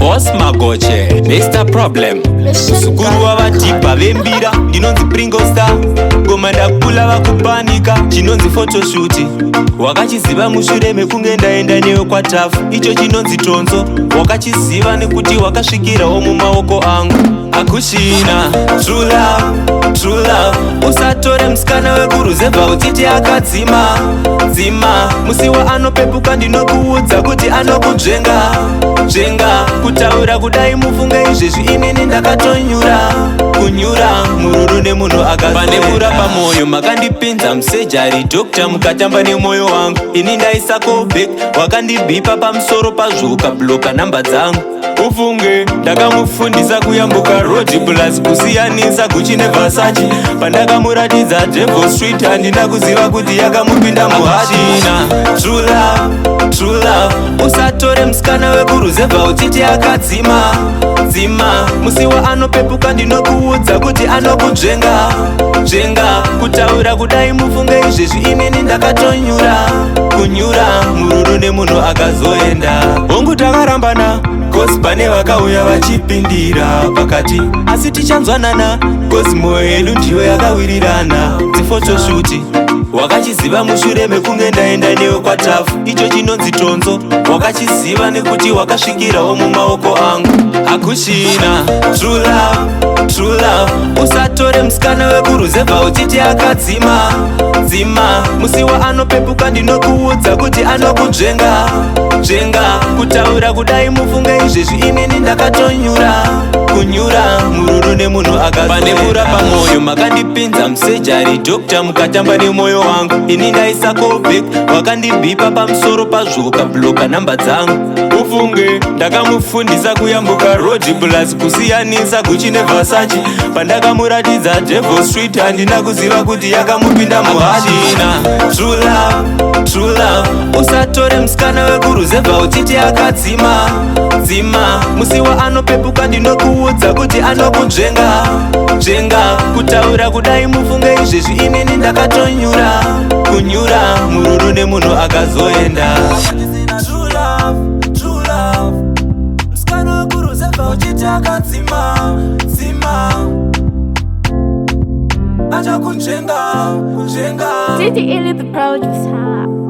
Boss Magoche, Mr Problem, muzukuru wavadhibha vembira. Ndinonzi Pringo Star, ngoma ndakula vakupanika. Chinonzi photoshoot wakachiziva mushure mekunge ndaenda newe kwatafu. Icho chinonzi tonzo wakachiziva nekuti wakasvikirawo mumaoko angu. Akushina true love, true love. Usatore musikana wekuruzevha uchiti akadzima dzima. Musi waanopepuka, ndinokuudza kuti anokudzvenga dzvenga. Kutaura kudai, mufunge izvezvi inini ndakatonyura kunyura murudo nemunhu akapane pamwoyo. Makandipinza musurgery, doctor, mukatamba nemwoyo wangu. Ini ndaisa callback, wakandibhipa. Pamusoro pazvo ukabloka namba dzangu. Ufunge ndakamufundisa kuyambuka road, plus kusiyanisa Gucci neVersace. Pandakamuratidza Devil Street, handina kuziva kuti yakamupinda muhachina. True love, true love. Usatore musikana wekuruzevha uchiti akadzima dzima. Musi waanopepuka, ndinokuudza kuti anokudzvenga dzvenga. Kutaura kudai, mufunge izvezvi inini ndakatonyura kunyura murudo nemunhu akazoenda. Hongu, takarambana 'cause pane vakauya vachipindira pakati, asi tichanzwanana 'cause mwoyo yedu ndiyo yakawirirana. Dziphotoshoot wakachiziva mushure mekunge ndaenda newe kwatafu. Icho chinonzi tonzo wakachiziva nekuti wakasvikirawo mumaoko angu. Hakushina true love, true love. Usatore musikana wekuruzevha uchiti akadzima dzima. Musi waanopepuka, ndinokuudza kuti anokudzvenga dzvenga. Kutaura kudai, mufunge izvezvi inini ndakatonyura kunyura murudo nemunhu akapane pamwoyo. Makandipinza musurgery, doctor, mukatamba nemwoyo wangu. Ini ndaisa callback, wakandibhipa. Pamusoro pazvo ukabloka namba dzangu. Ufunge ndakamufundisa kuyambuka road, plus kusiyanisa Gucci neVersace. Pandakamuratidza Devil Street, handina kuziva kuti yakamupinda muhachina. True love, true love. Usatore musikana wekuruzevha uchiti akadzima dzima. Musi waanopepuka, ndinokuudza kuti anokudzvenga dzvenga. Kutaura kudai, mufunge izvezvi inini ndakatonyura kunyura murudo nemunhu akazoenda. True love, true love. Musikana wekuruzevha uchiti akadzima dzima, achakunzvenga nzvenga. Didi Illy the producer.